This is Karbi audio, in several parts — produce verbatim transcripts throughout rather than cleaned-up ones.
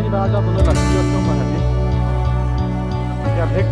Raja boleh lagi atau mana ni? Ya, hek.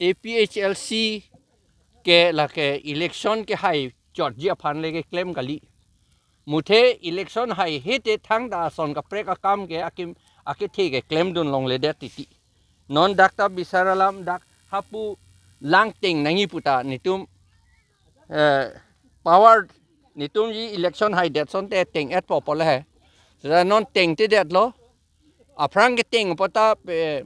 A P H L C ke lake election kehai chotji aphan le keklem kali. Muthe election haihe te thangta ason kaprek akam ke akim akethe keklemdun longledet titi. Non dak ta bisar alam, dak hapu lang teng nangji puta netum, eh, power netumji election haidet asonte teng-etpo pu le he. Seta non tengtedetlo. Aphrang keteng puta pe,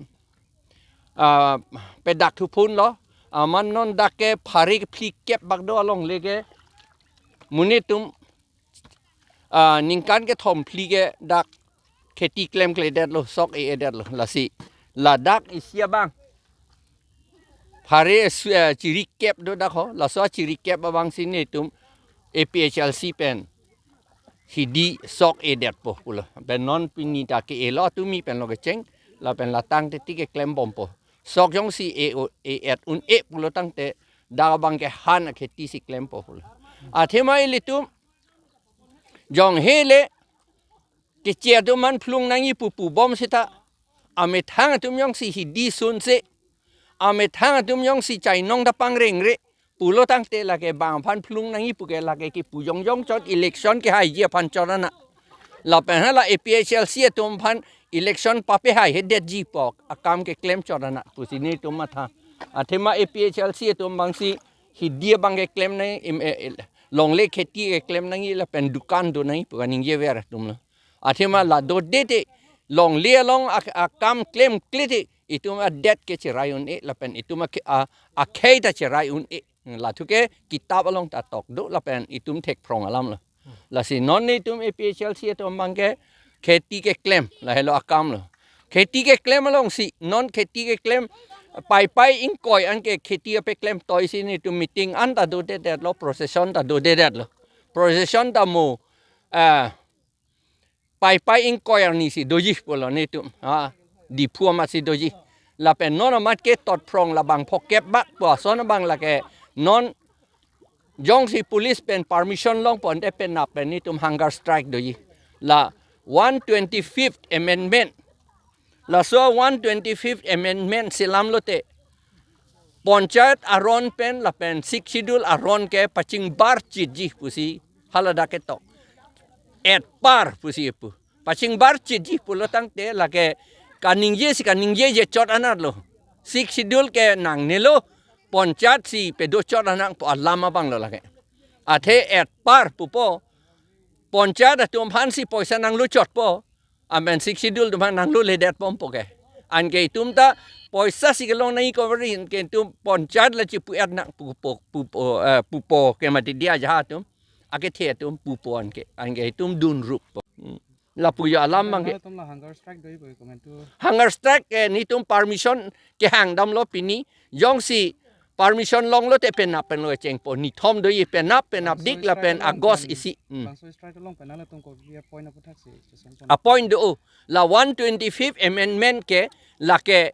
ah, pedak thuphunlo. Amat non dak ke phari kephlikep bak do alongle ke. Monit atum, ah, ningkan kethom phli ke dak kheti klemkledetlo, sok e-edetlo. Lasi ladak isi abang phari su-, eh, chirikep do dak ho, laso chirikep abangsi netum A P H L C pen hidi sok edetpo pulo. Pen non pini ta ke-elo atumi pen lo kecheng, lapen la tangte ti keklembompo. Sok jongsi e-o, e-et un-e pulo tangte dak abang ke han akheti si klempo pulo. Athema ilitum jong hele keche atum man phlung nangji pu pubom seta, amethang atum jongsi hidi sunse, amethang atum jongsi chainong ta pangrengre pulo tangte lake bang aphan phlung nangji pu ke lake kipu jongjong chot, election kehaiji aphan chot ana. Lapen hala A P H L C atum aphan election papehai hedetji pu akam keklem chot ana pusi netum matha. Athema A P H L C atum abangsi hidi abang keklem nang, im, eh, eh, longle kheti keklem nangji lapen dukan do nangji pu kaningjever atumlo. Athema la dodede longle along ak-, akam klemkledet itum adet ke cherai un-e lapen itum ake-, a-, akhei ta cherai un-e. Lathu ke kitap along ta tok do lapen itum thekphrong alamlo. Lasi non netum A P H L C atum abang ke kheti keklem, lahelo akamlo. Kheti keklem alongsi, non kheti keklem, Paipai ingkoi anke kheti apeklem toisi netum meeting an ta dodedetlo, procession ta dodedetlo. Procession ta mo, ah, Paipai ingkoi arnisi doji pulo netum. Ha, Diphu amatsi doji. Lapen non amat ke totphrong labang phokep bak pu ason abang lake non jongsi police pen permission longpo ante penap pen netum hunger strike doji. La one twenty-fifth amendment. Laso one twenty-fifth amendment selamlote Panchayat aron pen lapen Sixth Schedule aron ke pachingbar chitji pusi haladak ketok. Etpar pusi pu. Pachingbar chitji pulo tangte lake kaningje si kaningjeje chot anat lo. Sixth Schedule ke nangnelo, panchayat si pedo chot anat pu alam abang lo lake. Athe etpar pupo, panchayat atum aphan si poisa nanglo chotpo, amen Sixth Schedule atum aphan nanglo ledet bompo ke. Anke itum ta poisa si kelong nangji cover, anke itum panchayat la chipu-et nang pupo, pupo, eh, pupo ke mati dia jaha atum. Akethe atum pupo anke. Anke itum dunrup po. Hmm. Lapu jo alam abang ke. Atum la hunger strike doji pu komentu. Hunger strike ke netum permission kehang damlo pini. Jongsi permission longlo te penap pen lo chengpo. Nithom doji penap, penapdik lapen August isi. Hmm. Bangso strike along pen nangtum kopi a point aphuthak si session A point do. La one twenty-fifth amendment ke lake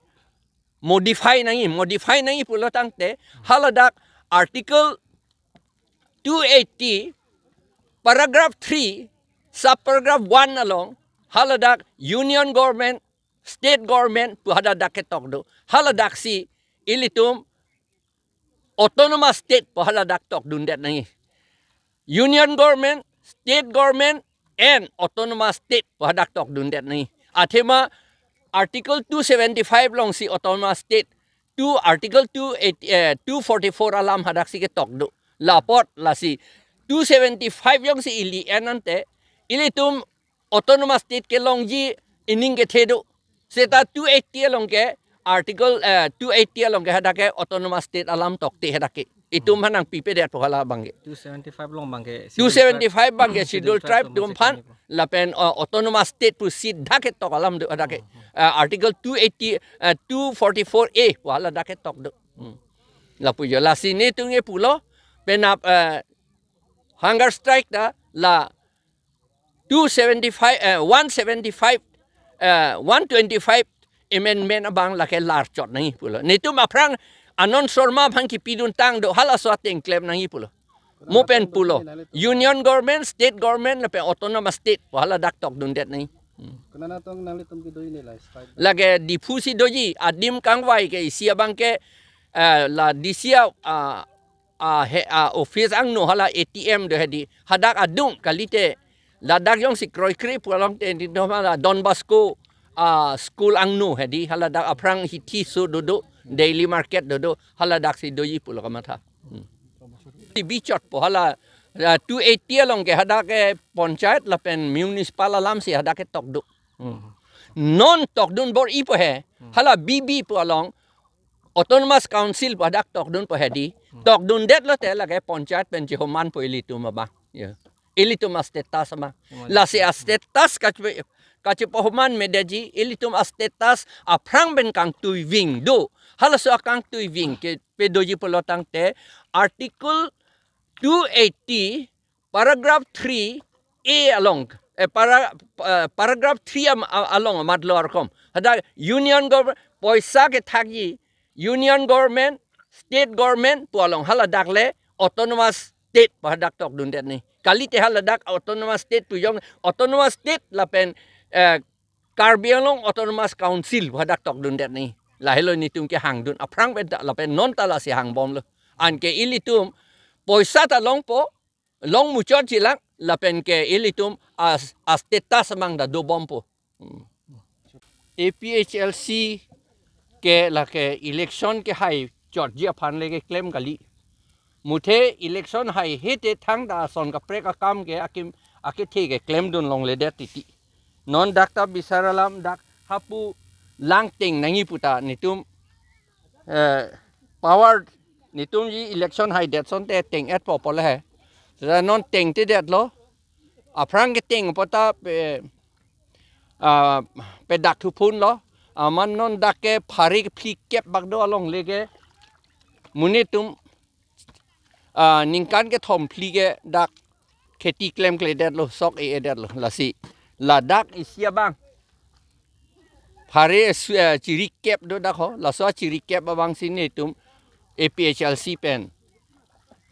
modify nangji, modify nangji pulo tangte haladak Article two eighty, paragraph three, subparagraph one along haladak Union Government, State Government pu haladak ketok do. Haladak si ilitum Autonomous State pu haladak tokdundet nangji. Union Government, State Government and Autonomous State pu hadak tokdundet nangji. Athema Article two seventy-five along si Autonomous State, two, Article two eighty, eh, two forty-four alam hadak si ketok do. Lapot lasi two seventy-five jongsi ili en ante, ilitum Autonomous State kelongji ining kethe do. Seta two eighty along ke, Article, eh, two eighty along ke hadak ke Autonomous State alam tokte hadak ke. Itum aphan nangpipedet po hala abang ke. Two seventy-five along abang ke, Schedule Tribe, two seventy-five abang ke Schedule Schedule Tribe Tribe atum aphan, lapen, uh, Autonomous State pu sitha ketok alam do hadak ke. Hmm, hmm. Uh, Article two eighty, uh, two forty-four A pu haladak ketok do. Hmm. Lapu jo lasi netum ke pulo, penap, uh, hunger strike ta la two seventy-five, uh, one seventy-five, uh, one twenty-five amendment abang lake lar chot nangji pulo. Netum aphrang Anand Sharma aphan kipidun tang do, halaso ateng klem nangji pulo. Mo pen pulo. Union Government, State Government lapen Autonomous State pu haladak tokdundet nangji. Hmm. Konat atum nanglitum kedo ini la strike? Lake Diphu si doji, adim kangvai ke isi abang ke, eh, la D C a, ah, ah, he, ah, office angno hala A T M do hedi. Hadak adung kalite ladak jongsi kroikre pu along te di do hala Don Bosco, ah, school angno hedi, haladak aphrang hithi so dodo, daily market dodo, haladak si doji pulo kamatha. Hmm. Tibi chotpo hala, ah, two eighty along ke hadak ke panchayat lapen municipal alam si hadak ketok do. Hmm. Non tokdun bor-ipo he, hmm, hala B B pu along Autonomous Council pu hadak tokdunpo hedi. Hmm. Tokdundet lote lake panchayat pen chihomanpo ilitum abang. Ya. Ilitum a-status abang. Hmm. Lasi a-status kachipe-, kachipahoman medeji, ilitum a-status aphrang pen kangtuiving do. Halaso akangtuiving ke pedoji pulo tangte Article two eighty, paragraph three A along, eh, para-, eh, paragraph three am-, a-, along amat lo arkom. Hadak Union Government, poisa kethakji, Union Government, State Government pu along, haladak le Autonomous State pu hadak tokdundet nangji. Kalite haladak Autonomous State pu jong, Autonomous State lapen, eh, Karbi Anglong Autonomous Council pu hadak tokdundet nangji. Lahelo netum kehangdun aphrang pen ta lapen non ta lasi hangbomlo. Anke ilitum poisa ta longpo, long muchot jilang lapen ke ilitum a, a-status abang ta dobompo. Hmm. A P H L C ke lake election kehai chotji aphan le keklem kali. Muthe election haihe te thangta ason kaprek akam ke akim akethe keklemdun longledet titi. Non dak ta bisar alam dak hapu lang teng nangji puta netum, eh, power netumji election haidet asonte teng-etpo pu le he. Seta non tengtedetlo. Aphrang keteng puta pe, ah, pedak thuphunlo. Amat non dak ke phari kephlikep bak do along le ke. Monit atum, ah, ningkan kethom phli ke dak kheti klemkledetlo, sok e-edetlo. Lasi ladak isi abang phari su-, eh, chirikep do dak ho, laso chirikep abang si netum A P H L C pen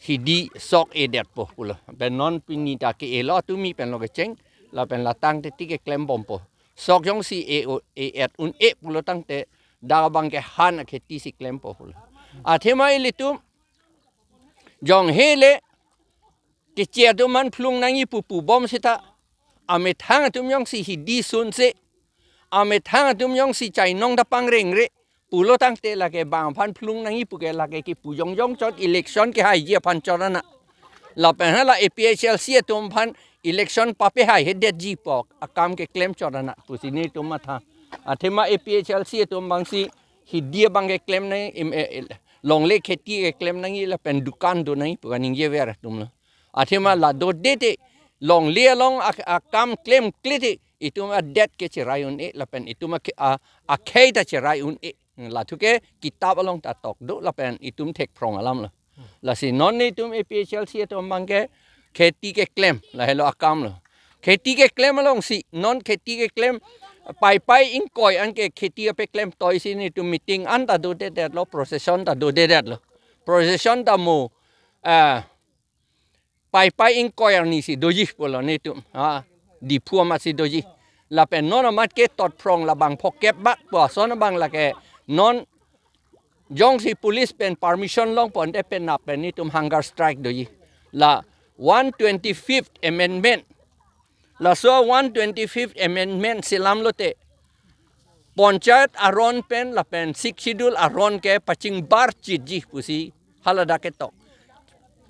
hidi sok edetpo pulo. Pen non pini ta ke-elo atumi pen lo kecheng, lapen latang teti keklembompo. Sok jongsi e-o, e-et un-e pulo tangte dak abang ke han akheti si klempo pulo. Athema ilitum jong hele keche atum aphan phlung nangji pu pubom seta, amethang atum jongsi hidi sunse, amethang atum jongsi chainong ta pangrengre pulo tangte lake bang aphan phlung nangji pu ke lake kipu jongjong chot, election kehaiji aphan chot anak. Lapen hala A P H L C atum aphan election papehai hedetji pu akam keklem chot anak pusi netum matha. Athema A P H L C atum abangsi hidi abang keklem nang, im, eh, eh, longle kheti keklem nangji lapen dukan do nangji pu kaningjever atumlo. Athema la dodete longle along ak-, akam klemklete itum adet ke cherai un-e lapen itum akhe-, a-, akhei ta cherai un-e. Lathu ke kitap along ta tok do lapen itum thekphrong alamlo. Lasi non netum A P H L C atum abang ke kheti keklem, lahelo akamlo. Kheti keklem alongsi, non kheti keklem Paipai ingkoi anke kheti apeklem toisi netum meeting an ta dodedetlo, procession ta dodedetlo. Procession ta mo, ah, Paipai ingkoi arnisi doji pulo netum. Ha, Diphu amatsi doji. Lapen non amat ke totphrong labang phokep bak pu ason abang lake non jongsi police pen permission longpo ante penap pen netum hunger strike doji. La one twenty-fifth amendment. Laso one twenty-fifth amendment selamlote Panchayat aron pen lapen Sixth Schedule aron ke pachingbar chitji pusi haladak ketok.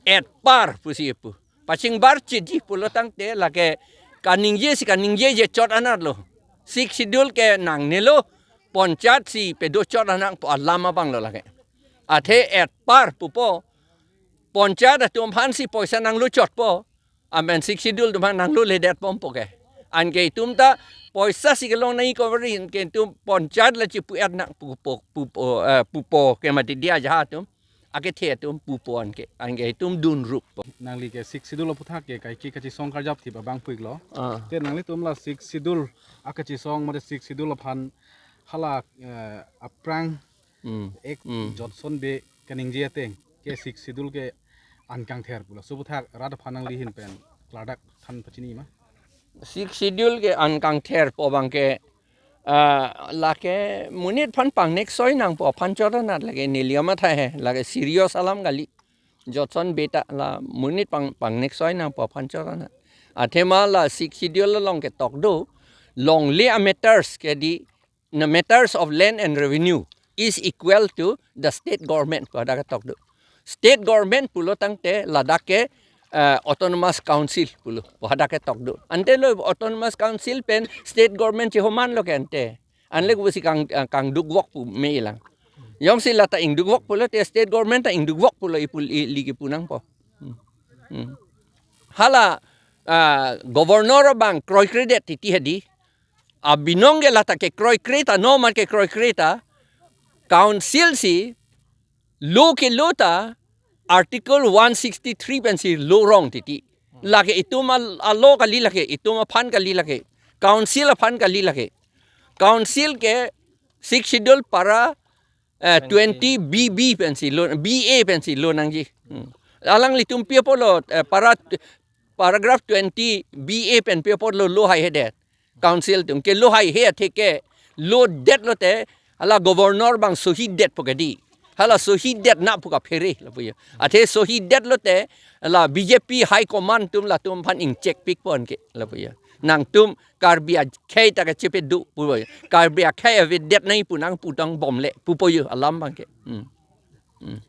Etpar pusi pu. Pachingbar chitji pulo tangte lake kaningjesi kaningjeje chot anarlo. Sixth Schedule ke nangnelo, Panchayat si pedo chot anak pu alam abanglo lake. Athe etpar pupo, Panchayat atum aphansi poisa nanglo chotpo. Amen Sixth Schedule atum aphan nangloledetbompo ke. Anke itum ta poisa si kelong nangji cover anke itum Panchayat la chipu-et nang pupo, pupo, eh, pupo ke mati dia jaha atum. Akethe atum pupo anke. Anke itum dunruppo. Nangli ke Sixth Schedule aphuthak ke kaike kachisong karjap thip abang pu-iklo. Ah. Te nanglitum la Sixth Schedule akachisong mate Sixth Schedule aphan hala, eh, aphrang Hmm. ek Hmm. Jotson Bey kaningje ateng ke Sixth Schedule ke an kangther pulo. Laso aphuthak rat aphan nangli ahin pen klardak than pachini ma? Sixth Schedule ke an kangther pu abang ke, ah, lake monit aphan pangnek soi nangpo aphan chot anat lake neli amatha he, lake serious alam kali. Jotson Bey ta la monit pang, pangnek soi nangpo aphan chot anat. Athema la Sixth Schedule along ketok do, longle amatters ke di, the matters of land and revenue is equal to the state government pu hadak ketok do. State government pulo tangte ladak ke, eh, autonomous council pulo pu hadak ketok do. Ante lo autonomous council pen state government chehomanlo ke ante. Anle kusi kang, eh, kangdukvok pu me-elang. Jongsi lata ingdukvok pulote state government ta ingdukvok pulo ipu-, ili kipu nangpo. Hmm. Hmm. Hala, ah, governor abang kroikredet titi hedi. Abinong ke lata kekroikre ta, no amat kekroikre ta, council si law kelo ta, Article one sixty-three pensi law rong titi. Lake itum a, a law kali lake, itum aphan kali lake, council aphan kali lake. Council ke Sixth Schedule para, eh, twenty. Twenty B B pensi law, B A pensi law nangji. Hmm. Alanglitum pi apotlo, eh, para, paragraph twenty B A pen pi apotlo law haihedet. Council atum ke law haihe athe ke law detlote hala governor abang sohi detpo ke di. Hala sohi det nang pu kaphere lapu ya. Athe sohi detlote hala B J P high command atum latum aphan ingchek pikpo anke lapu ya. Nangtum Karbi akhei ta kachepedu pupo ya. Karbi akhei avedet nangji pu nangpu tangbomle pupo ya alam abang ke. Hmm. Hmm.